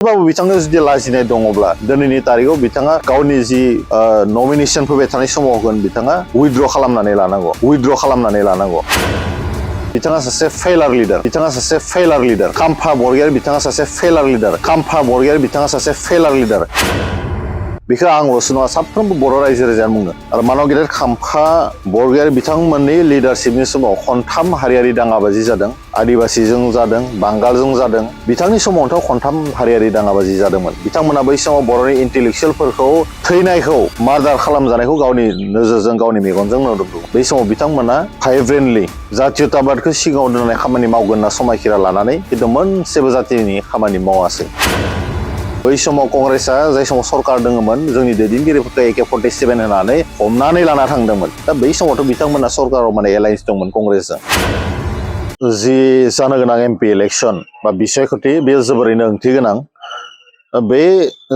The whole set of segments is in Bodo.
बाबो बिथांनो जुदि लाजिनाय दङब्ला दिनैनि तारिखाव बिथाङा गावनि जि नमिनेशन फैबाय थानाय समाव होगोन बिथाङा उइथड्र खालामनानै लानांगौ बिथाङा सासे फेलार लिडार खाम्फा बरगयारि बिथाङा सासे फेलार लिडार बेखौ आंल'सो नङा साफ्रोमबो बर' रायजो राजायानो बुङो आरो मानव गेदेर खाम्फा बरगयारि बिथांमोननि लिडारशिपनि समाव खनथाम हारियारि दाङाबाजि जादों आदिबासिजों जादों बांगालजों जादों बिथांनि समावथ' खनथाम हारियारि दाङाबाजि जादोंमोन बिथांमोना बै समाव बर'नि इन्टेलेक्सुयेलफोरखौ थैनायखौ मार्डार खालामजानायखौ गावनि नोजोरजों गावनि मेगनजों नुदों बै समाव बिथांमोना भाइब्रेन्टलि जातीयताबादखौ सिगाङाव दोननानै खामानि मावगोन होनना समायखिरा लानानै खिन्थु मोनसेबो जातिनि खामानि मावासै बै समाव कंग्रेसआ जाय समाव सरकार दङमोन जोंनि दैदेनगिरिफोरखौ AK-47 होनानै हमनानै लाना थांदोंमोन दा बै समावथ' बिथांमोना सरकाराव एलायन्स दंमोन कंग्रेसजों जि जानो गोनां MP इलेक्सन बा बिसायख'थि बेयो जोबोरैनो ओंथि गोनां बे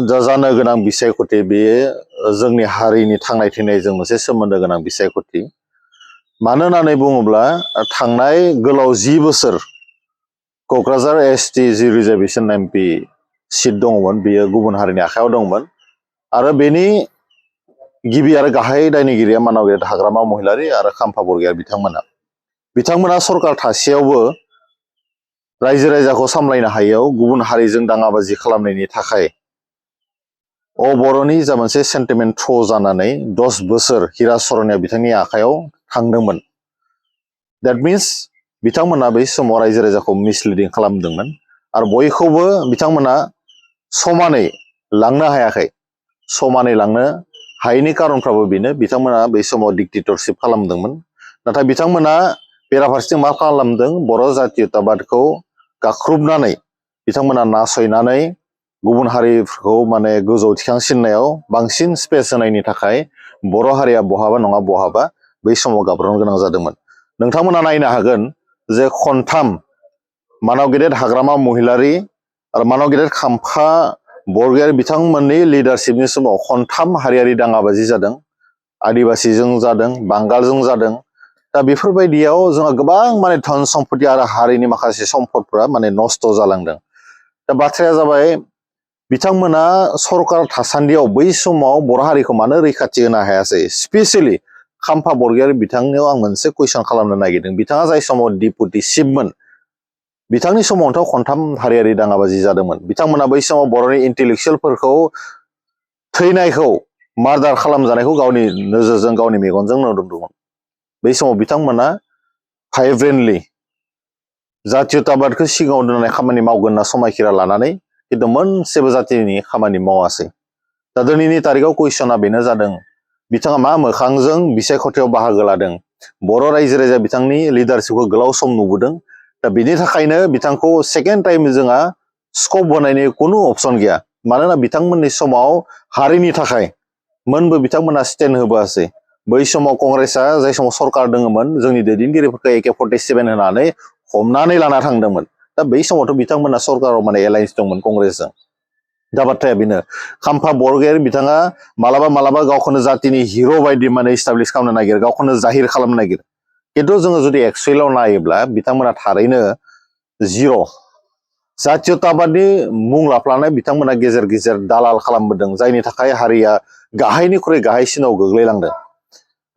जानो गोनां बिसायख'थि बेयो जोंनि हारिनि थांनाय थैनायजों मोनसे सोमोन्दो गोनां बिसायख'थि मानो होननानै बुङोब्ला थांनाय गोलाव 10 बोसोर क'क्राझार ST जि रिजार्भेसन MP सीट दङमोन बेयो गुबुन हारिनि आखायाव दंमोन आरो बेनि गिबि आरो गाहाय दायनिगिरिया मानव गेदेर हाग्रामा महिलारि आरो खाम्फा बरगयारि बिथांमोना सरकार थासेयावबो रायजो राजाखौ सामलायनो हायैयाव गुबुन हारिजों दाङाबाजि खालामनायनि थाखाय बर'नि जा मोनसे सेन्टिमेन्ट थ्र' जानानै 10 बोसोर हिराचरनिया बिथांनि आखायाव थांदोंमोन द्याट मिन्स बिथांमोना बै समाव रायजो राजाखौ मिसलिडिं खालामदोंमोन आरो बयखौबो बिथांमोना समानै लांनो हायैनि कारनफ्राबो बेनो बिथांमोना बै समाव डिक्टेटरशिप खालामदोंमोन नाथाय बिथांमोना बेराफारसेथिं मा खालामदों बर' जातीयताबादखौ गाख्रुबनानै बिथांमोना नासयनानै गुबुन हारिफोरखौ गोजौ थिखांसिननायाव बांसिन स्पेस होनायनि थाखाय बर' हारिया बहाबा नङा बहाबा बै समाव गाब्रनो गोनां जादोंमोन नोंथांमोना नायनो हागोन जे खनथाम मानव गेदेर हाग्रामा महिलारि आरो मानव गेदेर खाम्फा बरगयारि बिथांमोननि लिडारशिपनि समाव खनथाम हारियारि दाङाबाजि जादों आदिबासिजों जादों बांगालजों जादों दा बेफोरबायदियाव जोंहा गोबां धन सम्पति आरो हारिनि माखासे सम्पदफोरा नस्थ' जालांदों दा बाथ्राया जाबाय बिथांमोना सरकार थासान्दियाव बै समाव बर' हारिखौ मानो रैखाथि होनो हायासै स्पेसियेलि खाम्फा बरगयारि बिथांनियाव आं मोनसे कुइसन खालामनो नागिरदों बिथाङा जाय समाव डिपुटि चिफमोन बिथांनि समावथ' खनथाम हारियारि दाङाबाजि जादोंमोन बिथांमोना बै समाव बर'नि इन्टेलेक्सुयेलफोरखौ थैनायखौ मार्डार खालामजानायखौ गावनि नोजोरजों गावनि मेगनजों नुदोंमोन बै समाव बिथांमोना भाइब्रेन्टलि जातीयताबादखौ सिगाङाव दोननानै खामानि मावगोन होनना समायखिरा लानानै खिन्थु मोनसेबो जातिनि खामानि मावासै दा दिनैनि तारिखाव कुइसना बेनो जादों बिथाङा मा मोखांजों बिसायख'थियाव बाहागो लादों बर' रायजो राजा बिथांनि लिडारशिपखौ गोलाव सम नुबोदों दा बेनि थाखायनो बिथांखौ सेकेन्ड टाइम जोंहा स्कप होनायनि खुनु अपसन गैया मानोना बिथांमोननि समाव हारिनि थाखाय मोनबो बिथांमोना स्टेन्ड होबोआसै बै समाव कंग्रेसआ जाय समाव सरकार दङमोन जोंनि दैदेनगिरिफोरखौ AK-47 होनानै हमनानै लाना थांदोंमोन दा बै समावथ' बिथांमोना सरकाराव एलायन्स दंमोन कंग्रेसजों दा बाथ्राया बेनो खाम्फा बरगयारि बिथाङा मालाबा गावखौनो जातिनि हिर' बायदि इस्टाब्लिश खालामनो नागिरो गावखौनो जाहिर खालामनो नागिरो खिन्थु जोङो जुदि एक्सुवेलाव नायोब्ला बिथांमोना थारैनो जिर' जातीयताबादनि मुं लाफ्लानाय बिथांमोना गेजेर गेजेर दालाल खालामबोदों जायनि थाखाय हारिया गाहायनिख्रुइ गाहायसिनाव गोग्लैलांदों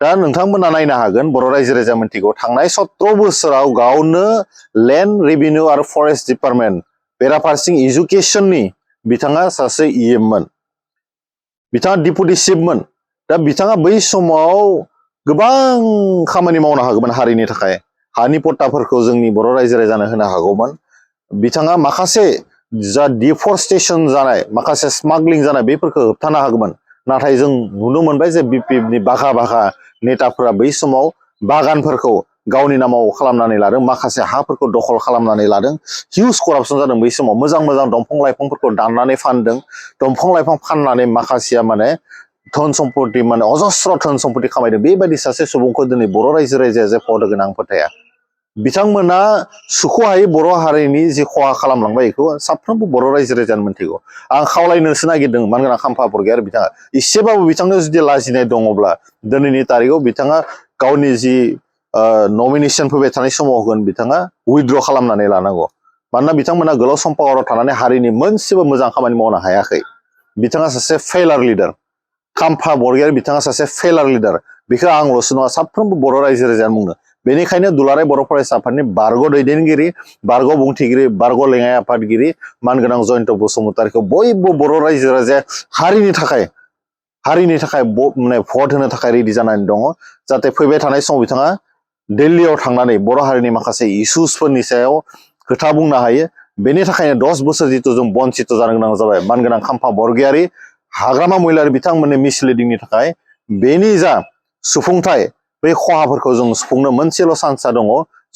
दा नोंथांमोना नायनो हागोन बर' रायजो राजा मिन्थिगौ थांनाय 17 बोसोराव गावनो लेन्ड रेभिनिउ आरो फरेस्ट डिपार्टमेन्ट बेराफारसेथिं एजुकेसननि बिथाङा सासे EM बिथाङा डिपुटि चिफमोन दा बिथाङा बै समाव गोबां खामानि मावनो हागौमोन हारिनि थाखाय हानि पट्टाफोरखौ जोंनि बर' रायजो राजानो होनो हागौमोन बिथाङा माखासे जा डिफरेस्टेसन जानाय माखासे स्मागलिं जानाय बेफोरखौ होबथानो हागौमोन नाथाय जों नुनो मोनबाय जे BPFनि बाघा नेताफोरा बै समाव बागानफोरखौ गावनि नामाव खालामनानै लादों माखासे हाफोरखौ दखल खालामनानै लादों हिउज करापसन जादों बै समाव मोजां दंफां लाइफांफोरखौ दाननानै फानदों दंफां लाइफां फाननानै माखासेया धन सम्पति अजस्र धन सम्पति खामायदों बेबायदि सासे सुबुंखौ दिनै बर' रायजो राजाया जे फावदों गोनां फोथाया बिथांमोना सुख'हायै बर' हारिनि जि खहा खालामलांबाय बेखौ साफ्रोमबो बर' रायजो राजायानो मिन्थिगौ आं खावलायनोसो नागिरदों मानोना खाम्फा बरगयारि बिथाङा एसेबाबो बिथांनो जुदि लाजिनाय दङब्ला दिनैनि तारिखाव बिथाङा गावनि जि नमिनेशन फैबाय थानाय समाव होगोन बिथाङा उइथड्र खालामनानै लानांगौ मानोना बिथांमोना गोलाव सम पावाराव थानानै हारिनि मोनसेबो मोजां खामानि मावनो हायाखै। बिथाङा सासे फेलार लिडार। खाम्फा बरगयारि बिथाङा सासे फेलार लिडार। बेखौ आंल'सो नङा, साफ्रोमबो बर' रायजो राजायानो बुंदों। बेनिखायनो दुलाराय बर' फरायसा आफादनि बारग' दैदेनगिरि, बारग' बुंथिगिरि, बारग' लेङाइ आफादगिरि मानगोनां जयन्त बसुमतारीखौ बयबो बर' रायजो राजाया हारिनि थाखाय भट होनो थाखाय रेडि जानानै दङ। जाहाथे फैबाय थानाय समाव बिथाङा दिल्लीयाव थांनानै बर' हारिनि माखासे इस्युसफोरनि सायाव खोथा बुंनो हायो। बेनि थाखायनो 10 बोसोर जिथु जों बन्सित जानो गोनां जाबाय मानगोनां खाम्फा बरगयारि, हाग्रामा महिलारि बिथांमोननि मिसलिडिंनि थाखाय। बेनि जा सुफुंथाय, बै खहाफोरखौ जों सुफुंनो मोनसेल' चान्सआ दङ,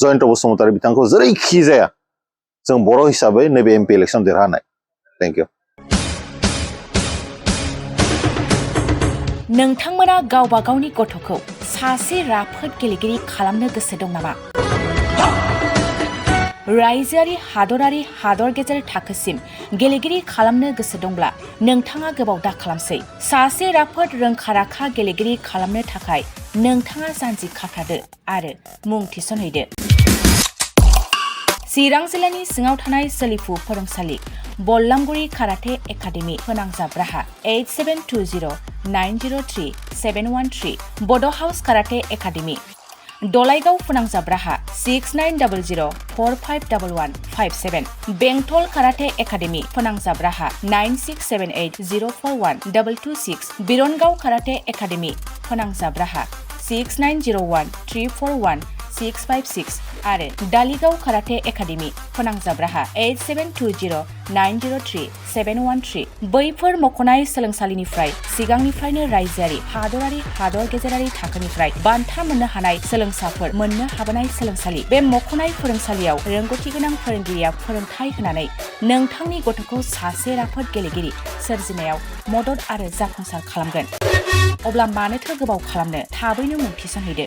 जयन्त बसुमतारी बिथांखौ जेरैखि जाया जों बर' हिसाबै नैबे MP इलेक्सन देरहानाय। Thank you. नोंथांमोना गावबा गावनि गथ'खौ सासे राफोद गेलेगिरि खालामनो गोसो दं नामा? रायजोआरि, हादरारि, हादर गेजेर थाखोसिम गेलेगिरि खालामनो गोसो दंब्ला नोंथाङा गोबाव दा खालामसै। सासे राफोद रोंखा-राखा गेलेगिरि खालामनो थाखाय नोंथाङा जानजि खाफ्रादो आरो मुं थिसनहैदो। चिरां जिल्लानि सिङाव थानाय सोलिफु फोरोंसालि बल्लामगुरि काराटे एकाडेमि फोनांजाब राहा 8720903713 बड' हाउस काराटे एकाडेमि दलाइगाव फोनांजाब राहा 6900451157 बेंटल काराटे एकाडेमि फोनांजाब राहा 9678041226 बिरनगाव काराटे एकाडेमि फोनांजाब राहा 6901341656 आरो दालिगाव काराटे एकाडेमि फोनांजाब राहा 8720903713 बैफोर मख'नाय सोलोंसालिनिफ्राय सिगांनिफ्रायनो रायजोआरि, हादरारि, हादर गेजेरारि थाखोनिफ्राय बान्था मोननो हानाय सोलोंसाफोर मोननो हाबोनाय सोलोंसालि। बे मख'नाय फोरोंसालियाव रोंगौथि गोनां फोरोंगिरिया फोरोंथाय होनानै नोंथांनि गथ'खौ सासे राफोद गेलेगिरि सोरजिनायाव मदद आरो जाफुंसार खालामगोन। अब्ला मानोथो गोबाव खालामनो, थाबैनो मुं थिसनहैदो।